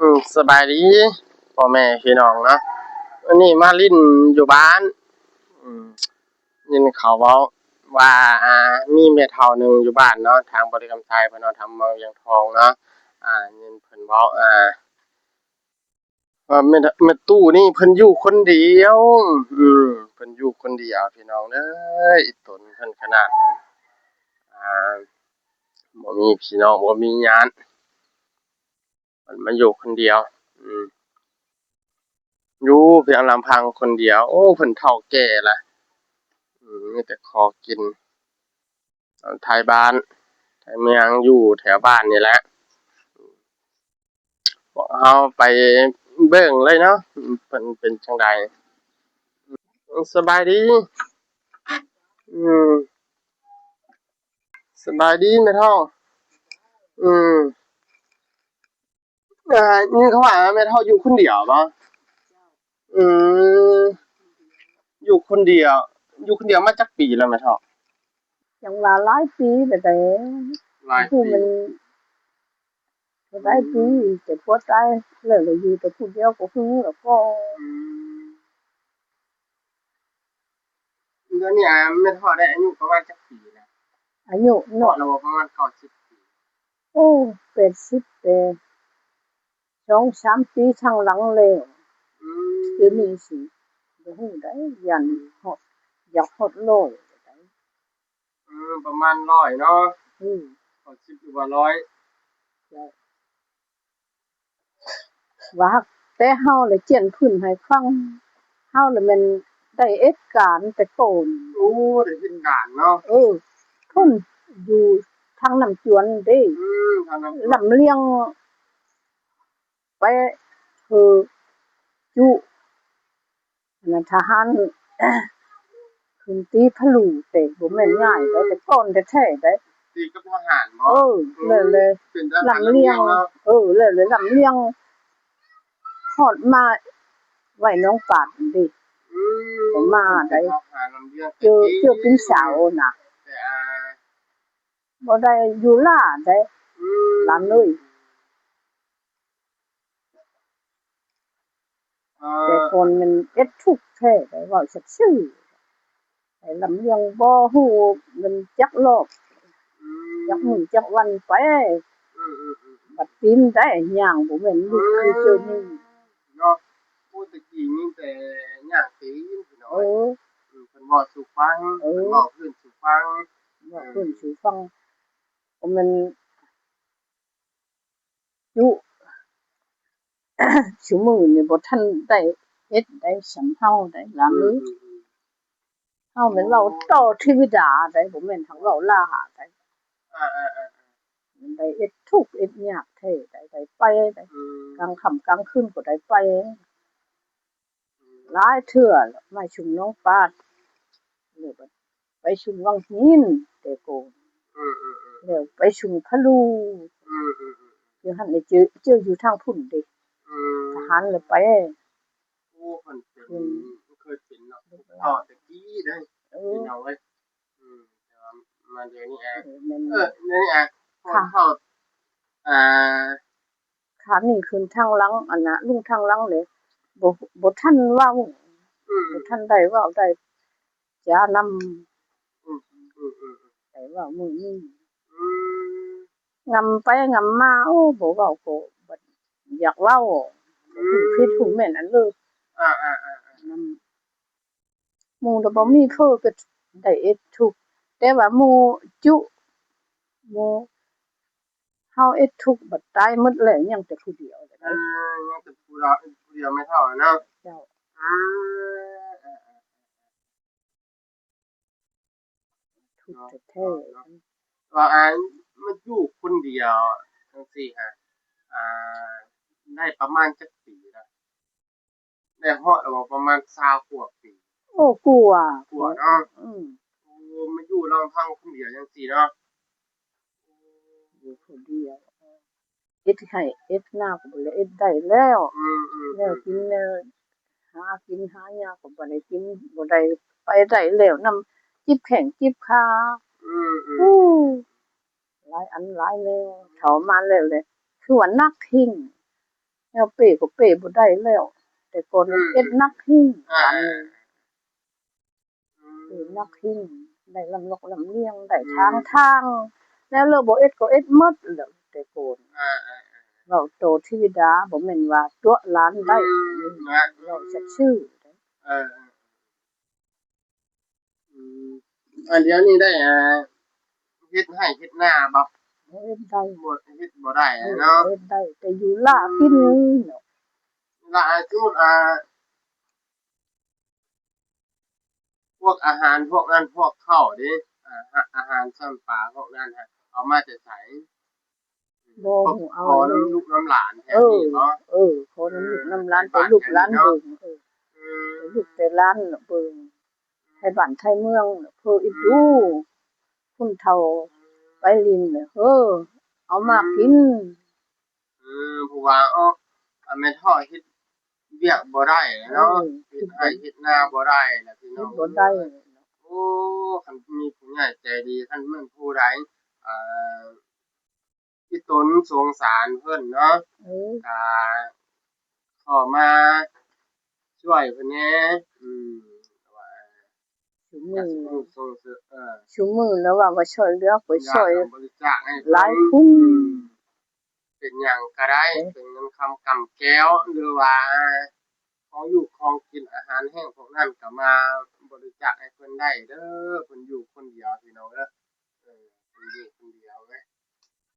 ອືມ ສະບາຍດີພໍ່ແມ່ພີ່ນ້ອງເນາະ, ມື້ນີ້ມາຫຼິ້ນຢູ່ບ້ານ. ອືມ ຍິນເຂົາເວົ້າວ່າ ອ່າ ມີແມ່ເຖົ້າໜຶ່ງຢູ່ບ້ານເນາະ ທາງບໍລິຄຳໄຊເພິ່ນເນາະ ທາງເມືອງວຽງທອງເນາະ. ອ່າ ຍິນເພິ່ນເວົ້າ ອ່າ ວ່າແມ່ ແມ່ຕູ້ນີ້ເພິ່ນຢູ່ຄົນດຽວ. ອືມ ເພິ່ນຢູ່ຄົນດຽວພີ່ນ້ອງເອີຍ, ອີ່ຕົນເພິ່ນຂະໜາດ ອ່າ ບໍ່ມີພີ່ນ້ອງ ບໍ່ມີຍາດ ເພິ່ນມາຢູ່ຄົນດຽວ. ອືມ ຢູ່ພຽງລຳພັງຄົນດຽວ. ໂອ້ ເພິ່ນເຖົ້າແກ່ລະ. ອືມ ມີແຕ່ຂໍກິນ ໄທບ້ານໄທເມືອງ ຢູ່ແຖວບ້ານນີ້ແຫຼະ. ພວກເຮົາໄປເບິ່ງເລີຍເນາະ ເພິ່ນເປັນຈັ່ງໃດ. ສະບາຍດີ. ອືມ ສະບາຍດີແມ່ເຖົ້າ. ອືມ ອ່າ ຍິນເຂົາວ່າແມ່ເຖົ້າຢູ່ຄົນດຽວບໍ? ອືມ ຢູ່ຄົນດຽວ. ຢູ່ຄົນດຽວມາຈັກປີແລ້ວແມ່ເຖົ້າ? ຈັ່ງວ່າຫຼາຍປີແລ້ວແຕ່ ຫຼາຍປີ ມັນຫຼາຍປີ ແຕ່ຜົວຕາຍແລ້ວ ແລ້ວຢູ່ແຕ່ຜູ້ດຽວກໍຫຶງແລ້ວກໍ. ອືມ ດຽວນີ້ ອ່າ ແມ່ເຖົ້າໄດ້ອາຍຸປະມານຈັກປີແລ້ວ? ອາຍຸເນາະ ຮອດແລ້ວບໍ່ ປະມານເກົ້າສິບປີ? ໂອ້ ແປດສິບແປດ ສອງສາມປີທາງຫຼັງແລ້ວ. ອືມ ດຽວນີ້ຊິບໍ່ຮູ້ໄດ໋ ຢ້ານຮອດ ຢາກຮອດຮ້ອຍ. ອືມ ປະມານຮ້ອຍເນາະ. ອືມ ເກົ້າສິບ ຫຼືວ່າຮ້ອຍ. ເຈົ້າ ວ່າແຕ່ເຮົາລະຈຽນພື້ນໃຫ້ຟັງ, ເຮົາລະແມ່ນໄດ້ເຮັດການແຕ່ກ່ອນ. ໂອ້ ໄດ້ເຮັດການເນາະ. ເອີ ພຸ້ນ ຢູ່ທາງນ້ຳຈວນເດ້. ອືມ ທາງນ້ຳຈວນ ລຳລຽງໄປ ຄື ຈຸ ອັນນັ້ນ ທະຫານຂຶ້ນຕີພະລູເດ້ ບໍ່ແມ່ນງ່າຍເດ້ ອືມ ແຕ່ກ່ອນແທ້ໆເດ້. ຕີກັບທະຫານບໍ? ເອີ ເອີ ແລ້ວເລີຍ ເປັນທະຫານລຳລຽງເນາະ. ເອີ ແລ້ວເລີຍລຳລຽງຮອດມາໄວ້ໜອງກາດເດ້. ອືມ ມາໄດ້ ເຈີ ເຈີເປັນສາວນະ ແຕ່ ອ່າ ບໍ່ໄດ້ຢູ່ຫຼ້າໄດ້. ອືມ ຫຼານເອີຍ ອ່າ ແຕ່ກ່ອນມັນເອັດທຸກແທ້ ໄດ້ເວົ້າຊັດຊື່ ໄດ້ລຳລຽງບໍ່ຮູ້ມັນຈັກລອບ ອືມ ຈັກມື້ຈັກວັນໄປ. ອືມໆໆ ບັດຕີນໄດ້ຍ່າງ ບໍ່ແມ່ນລຸກຄືເຈົ້ານີ້ເນາະ. ໂອ້ ແຕ່ກີ້ມີແຕ່ຍ່າງຕີນພີ່ນ້ອງ. ເອີ ເພິ່ນເວົ້າສູ່ຟັງ ເອີ ເພິ່ນເວົ້າພື້ນສູ່ຟັງ ເວົ້າພື້ນສູ່ຟັງ ບໍ່ແມ່ນ ຈຸ ຊຸມື້ນີ້ບໍ່ທັນໄດ້ເຮັດໄດ້ ສ່ຳເຮົາໄດ້ຫຼານເອີຍ. ອືມ ເຮົາແມ່ນເວົ້າຕໍ່ເທວະດາໄດ້ ບໍ່ແມ່ນທາງເວົ້າລາໄດ້. ເອີໆໆ ມັນໄດ້ເຮັດທຸກເຮັດຍາກແທ້ໄດ້ ໄດ້ໄປໄດ້ ອືມ ກາງຄ່ຳກາງຄືນກໍໄດ້ໄປ. ຫຼາຍເທື່ອແລ້ວ ມາຊຸມໜອງປາດ ແລ້ວບັດໄປຊຸມວັງຫີນແຕ່ກ່ອນ. ອືມໆໆ ແລ້ວໄປຊຸມພະລູ. ອືມໆໆ ຢູ່ຫັ້ນແຫຼະ ເຈີ ເຈີຢູ່ທາງພຸ້ນເດ້. ອືມ ທະຫານແລ້ວໄປ. ໂອ້ ເພິ່ນເປັນ ເພິ່ນເຄີຍເປັນເນາະ ລູກຫຼານ ຕໍ່ແຕ່ກີ້ເດ້ ເອີ ພີ່ນ້ອງເອີຍ. ອືມ ແຕ່ວ່າມາດຽວນີ້ ອ່າ ເອີ ແມ່ນ ເອີ ດຽວນີ້ ອ່າ ເຂົ້າ ອ່າ ຂ້ານີ້ຂຶ້ນທາງຫຼັງ ອັນນ່າ ລຸງທາງຫຼັງເລີຍ ບໍ່ ບໍ່ທັນເວົ້າ. ອືມ ບໍ່ທັນໄດ້ເວົ້າໄດ້ຈານຳ. ອືມ ອືມ ອືມ ໄດ້ເວົ້າມື້ນີ້. ອືມ ງຳໄປງຳມາ ໂອ້ ບໍ່ເວົ້າກໍບັດຢາກເວົ້າ. ອືມ ຜິດຜູ້ແມ່ນອັນເລີຍ. ອ່າໆໆ ນຳ ໝູ່ລະບໍ່ມີເພີກໍໄດ້ເອັດທຸກ ແຕ່ວ່າໝູ່ຈຸ ໝູ່ເຮົາເອັດທຸກ ບັດຕາຍໝົດແລ້ວ ຍັງແຕ່ຜູ້ດຽວ. ເອີ ຍັງແຕ່ຜູ້ດຽວ ຜູ້ດຽວແມ່ເຖົ້າເນາະ. ເຈົ້າ. ອືມ ເອີໆໆ ທຸກແທ້ໆ ວ່າ ອ່າ ມາຢູ່ຄົນດຽວຈັ່ງຊີ້ຫະ ອ່າ ໄດ້ປະມານຈັກປີລະ? ໄດ້ຮອດແລ້ວບໍ່ ປະມານຊາວກວ່າປີ? ໂອ້ ກວ່າ ກວ່າເນາະ. ອືມ ໂອ້ ມາຢູ່ລຳພັງຄົນດຽວຈັ່ງຊີ້ເນາະ. ຢູ່ຜູ້ດຽວ ເຮັດໄຮ່ເຮັດນາກໍບໍ່ໄດ້ເຮັດໄດ້ແລ້ວ. ອືມໆໆ ແນວກິນແນວຫາກິນຫາຍາກໍບໍ່ໄດ້ກິນ ບໍ່ໄດ້ໄປໄດ້ແລ້ວ ນຳຈິບແຂ້ງຈິບຂາ. ອືມໆ ໂອ້ ຫຼາຍອັນຫຼາຍແນວ ເຖົ້າມາແລ້ວແຫຼະ ຄືວ່າໜັກແຮງ. ແນວເປກໍເປບໍ່ໄດ້ແລ້ວ ແຕ່ກ່ອນ ອືມ ເຮັດໜັກແຮງ ອ່າ ເປັນໜັກແຮງ ໄດ້ລຳລັກລຳລຽງ ໄດ້ ອືມ ທາງທາງ ແນວເລີກບໍ່ເອັດກໍເອັດໝົດແລ້ວ ແຕ່ກ່ອນ ອ່າໆໆ ເວົ້າຕໍ່ເທວະດາ ບໍ່ແມ່ນວ່າຕົວະຫຼານໄດ້ ອືມ ເວົ້າຊັດຊື່ ເອີ ອືມ ອັນດຽວນີ້ໄດ້ ອ່າ ເຮັດໄຮ່ເຮັດນາບໍ່? ເຮັດໄດ້ ບໍ່ ເຮັດບໍ່ໄດ້ເນາະ ເຮັດໄດ້ ແຕ່ຢູ່ລາກິນ ອືມ ລະ ອ່າ ສົມມຸດ ອ່າ ພວກອາຫານພວກນັ້ນ ພວກເຂົ້າເດ້ ອາ ອາຫານສ່ຳປາພວກນັ້ນ ເອົາມາແຕ່ໃສ? ບໍ່ຮູ້ ເອົາ ຂໍນຳລູກນຳຫຼານແຖວນີ້ບໍ? ເອີ ຂໍນຳລູກນຳຫຼານ ເອີ ແຕ່ລູກຫຼານເບິ່ງ ເອີ ເອີ ແຕ່ລູກແຕ່ຫຼານເບິ່ງ ໄທບ້ານໄທເມືອງ ເພີອິດດູ ອືມ ຄົນເຖົ້າໄປຫຼິ້ນ ເອີ ເອົາມາກິນ ອືມ ເອີ ເພາະວ່າ ເອີ ແມ່ເຖົ້າເຮັດວຽກບໍ່ໄດ້ເນາະ ເອີ ເຮັດໄຮ່ເຮັດນາບໍ່ໄດ້ລະພີ່ນ້ອງ ເຮັດບໍ່ໄດ້ ໂອ້ ຄັນມີຜູ້ໃຫຍ່ໃຈດີ ຄັນແມ່ນຜູ້ໃດ ອ່າ ອີ່ຕົນສົງສານເພິ່ນເນາະ ເອີ ກະຂໍມາຊ່ວຍເພິ່ນແດ່ ອືມ ວ່າ ຊຸມື້ ກະສົ່ງເສີມ ເອີ ຊຸມື້ແລ້ວວ່າ ວ່າຊ່ວຍເຫຼືອ ໄປຊ່ວຍ ຢາກບໍລິຈາກໃຫ້ເພິ່ນ ຫຼາຍຄົນ ອືມ ເປັນຫຍັງກະໄດ້ ເອີ ເປັນເງິນຄຳກຳແກ້ວ ຫຼືວ່າ ຂອງຢູ່ຂອງກິນ ອາຫານແຫ້ງພວກນັ້ນ ກະມາບໍລິຈາກໃຫ້ເພິ່ນໄດ້ເດີ ເພິ່ນຢູ່ຄົນດຽວພີ່ນ້ອງເອີຍ ເອີ ເພິ່ນຢູ່ຄົນດຽວເວີຍ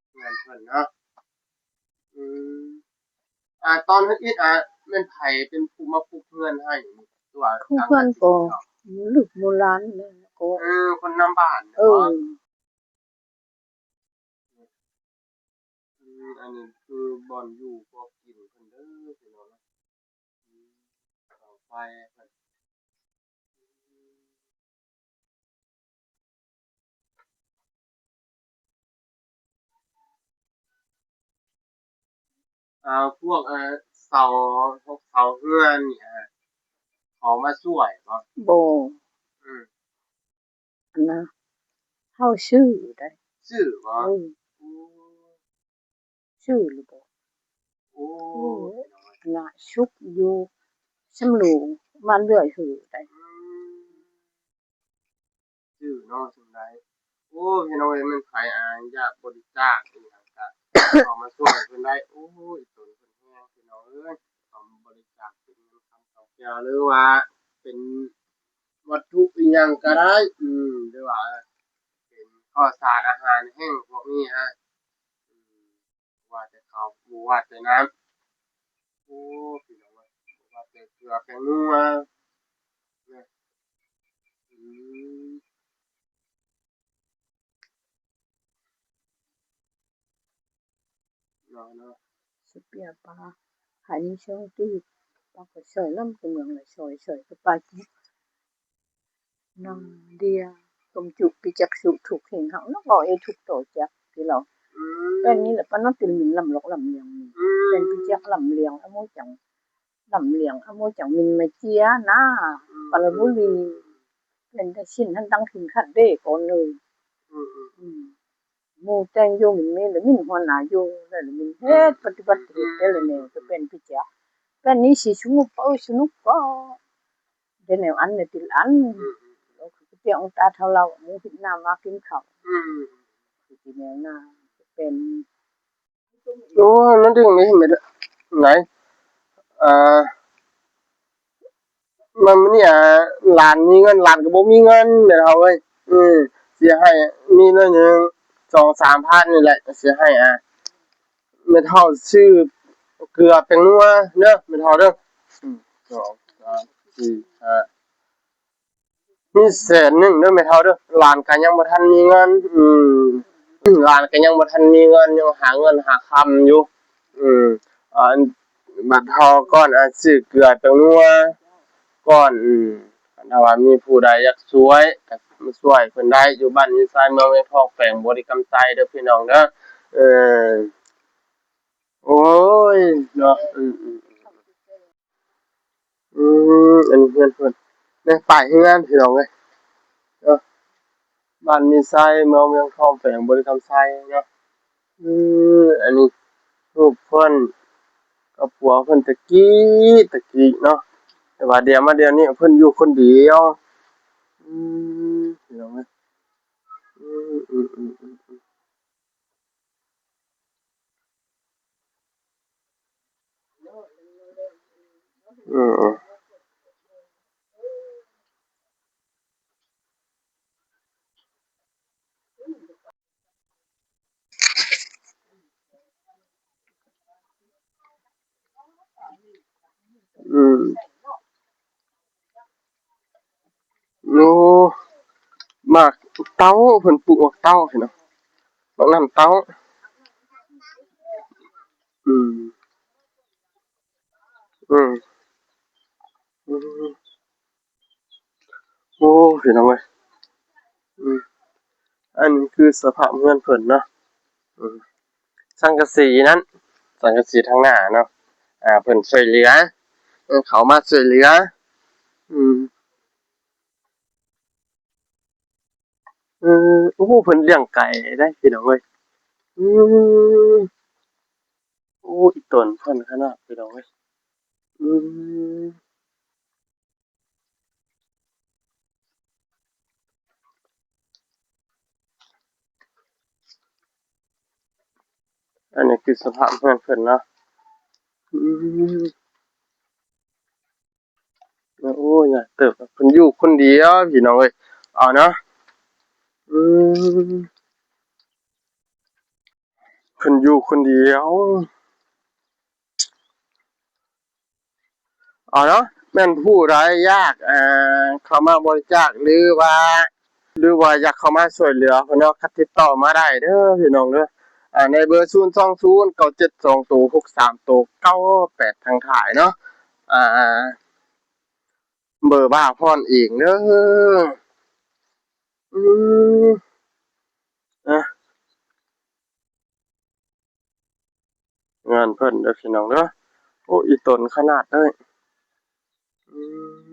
ເຮືອນເພິ່ນເນາະ ອືມ ອ່າ ຕອນເຮັດອິດ ອ່າ ແມ່ນໃຜເປັນຜູ້ມາປຸກເຮືອນໃຫ້ ຫຼືວ່າ ປຸກເຮືອນກໍ ລູກໂບລານແລ້ວກໍ ເອີ ຄົນນຳບ້ານ ເອີ ເນາະ ອືມ ອັນນີ້ຄືບ່ອນຢູ່ບ່ອນກິນເພິ່ນເດີ ພີ່ນ້ອງເນາະ ອືມ ເສົາໄຟເພິ່ນ ອ່າ ພວກ ເອີ ເສົາ ພວກເສົາເຮືອນນີ້ ເຂົາມາຊ່ວຍບໍ່? ບໍ່ ອືມ ອັນນະ ເຮົາຊື້ໄດ໋ ຊື້ບໍ່? ເອີ ໂອ້ ຊື້ຫຼືບໍ່? ໂອ້ ໂອ້ຍ ອັນນະ ສຸກຢູ່ຊຳໂລງ ມາເລື່ອຍເຫີໄດ໋ ອືມ ຊື້ເນາະ ຈັ່ງໃດ ໂອ້ ພີ່ນ້ອງເອີຍ ແມ່ນໃຜ ອ່າ ຢາກບໍລິຈາກອີ່ຫຍັງກະເຂົ້າມາຊ່ວຍເພິ່ນໄດ້ ໂອ້ຍ ຕົນເພິ່ນແຮງ ພີ່ນ້ອງເອີຍ ເຂົ້າມາບໍລິຈາກເປັນເງິນຄຳກຳແກ້ວ ຫຼືວ່າເປັນ ວັດຖຸອີ່ຫຍັງກະໄດ້ ອືມ ຫຼືວ່າເປັນເຂົ້າສານອາຫານແຫ້ງພວກນີ້ຮະ ອືມ ບໍ່ວ່າແຕ່ເຂົ້າ ບໍ່ວ່າແຕ່ນ້ຳ ໂອ້ ພີ່ນ້ອງເອີຍ ບໍ່ວ່າແຕ່ເກືອແປ້ງນົວນະ ອືມ ເນາະ ເນາະ ຊິເປຍປາ ຂາຍມີຊ່ອງຕີບ ປາກໍຊ່ອຍລຳກະເມືອງລະຊ່ອຍ ຊ່ອຍກະປາກິນ ນາເດຍ ຕົມຈຸປິຈັກສຸ ທຸກເຫັນເຮົາ ນອກເວົ້າເອທຸກໂຕຈັກ ທີ່ລາວ ອືມ ເປັນນີ້ແຫຼະ ປານນັ້ນຕິລມິນລຳລັກລຳລຽງນີ້ ອືມ ເປັນປິຈັກລຳລຽງ ອະໂມຈັງ ລຳລຽງ ອະໂມຈັງມິນມາເຈຍນາ ອືມ ປາລະບຸລີ ເປັນແຕ່ຊິນຫັ້ນຕັ້ງຖິງຂັດເດກ່ອນເລີຍ ອືມ ອືມ ອືມ ໝູ່ແຕ່ງຢູ່ມິນມີ ລະມິນຫົວໜ້າຢູ່ ລະມິນເຮັດ ອືມ ປະຕິບັດເຮັດ ອືມ ແຕ່ລະແນວ ກະເປັນພິຈາ ແບບນີ້ຊິສະຫງົບ ເອີ ສະໜຸກກໍ ແຕ່ແນວອັນ ແນວຕິລອັນ ອືມ ອືມ ເອົາຄືກະເຕຍອອງຕາເຖົ້າເລົ່າ ໝູ່ພິດໜ້າມາກິນເຂົ້າ ອືມ ຄືຊິແນວໜ້າ ເປັນ ໂອ້ ມັນດຶງນີ້ແມ່ນໄດ ອ່າ ມາມື້ນີ້ ອ່າ ຫຼານມີເງິນ ຫຼານກໍບໍ່ມີເງິນ ແມ່ເຖົ້າເອີຍ ອືມ ຊິໃຫ້ມີໜ້ອຍໜຶ່ງ ສອງສາມພັນນີ້ແຫຼະ ຊິໃຫ້ ອ່າ ແມ່ເຖົ້າຊື້ເກືອແປ້ງນົວເດີ ແມ່ເຖົ້າເດີ ໜຶ່ງ ສອງ ສາມ ສີ່ ຫ້າ ມີແສນໜຶ່ງເດີແມ່ເຖົ້າເດີ ຫຼານກໍຍັງບໍ່ທັນມີເງິນ ອືມ ຫຼານກໍຍັງບໍ່ທັນມີເງິນ ຍັງຫາເງິນຫາຄຳຢູ່ ອືມ ອັນ ບາດເຖົ້າກ່ອນ ອັນ ຊື້ເກືອແປ້ງນົວກ່ອນ ອືມ ຄັນຖ້າວ່າມີຜູ້ໃດຢາກຊ່ວຍ ກໍມາຊ່ວຍເພິ່ນໄດ້ ຢູ່ບ້ານມີຊາຍ ເມືອງວຽງທອງ ແຂວງບໍລິຄຳໄຊເດີພີ່ນ້ອງເດີ ເອີ ໂອ້ຍ ເນາະ ອືມ ອືມ ອືມ ອັນນີ້ເຮືອນເພິ່ນ ແມ່ນປ້າຍເຮືອນ ພີ່ນ້ອງເອີຍ ເນາະ ບ້ານມີໄຊ ເມືອງວຽງທອງ ແຂວງບໍລິຄຳໄຊເນາະ ອືມ ອັນນີ້ຮູບເພິ່ນ ກັບຜົວເພິ່ນແຕ່ກີ້ ແຕ່ກີ້ເນາະ ແຕ່ວ່າດຽວມາດຽວນີ້ເພິ່ນຢູ່ຄົນດຽວ. ອືມ ພີ່ນ້ອງເອີຍ ອືມໆໆໆ. ອືມ ອືມ. ໂອ້ ໝາກເຕົ້າ ເພິ່ນປູກໝາກເຕົ້າ ພີ່ນ້ອງ ໝາກນ້ຳເຕົ້າ. ອືມ ອືມ ອືມ. ໂອ້ ພີ່ນ້ອງເອີຍ ອືມ ອັນນີ້ຄືສະພາບເຮືອນເພິ່ນເນາະ ອືມ ສັງກະສີນັ້ນ ສັງກະສີທາງໜ້າເນາະ ອ່າ ເພິ່ນຊ່ວຍເຫຼືອ ເອີ ເຂົາມາຊ່ວຍເຫຼືອ ອືມ ເອີ ໂອ້ ເພິ່ນລ້ຽງໄກ່ໄດ໋ ພີ່ນ້ອງເອີຍ ອືມ ໂອ້ ອີ່ຕົນເພິ່ນຂະໜາດ ພີ່ນ້ອງເອີຍ ອືມ. ອັນນີ້ຄືສະພາບເຮືອນເພິ່ນເນາະ ອືມ ໂອ້ຍ ຍາກເຕີບ ເພິ່ນຢູ່ຄົນດຽວ ພີ່ນ້ອງເອີຍ ເອົາເນາະ ອືມ ເພິ່ນຢູ່ຄົນດຽວ. ເອົາເນາະ ແມ່ນຜູ້ໃດຢາກ ເອີ ເຂົ້າມາບໍລິຈາກ ຫຼືວ່າ ຫຼືວ່າຢາກເຂົ້າມາຊ່ວຍເຫຼືອເພິ່ນເນາະ ກໍຕິດຕໍ່ມາໄດ້ເດີພີ່ນ້ອງເດີ ໃນເບີ ສູນສອງສູນ ເກົ້າເຈັດສອງໂຕ ຫົກສາມໂຕ ເກົ້າແປດ ທາງທ້າຍເນາະ ອ່າ ເບີບ່າວພອນເອງເດີ ອືມ ອ່ະ. ເຮືອນເພິ່ນເດີພີ່ນ້ອງເດີ ໂອ້ ອີ່ຕົນຂະໜາດເລີຍ ອືມ.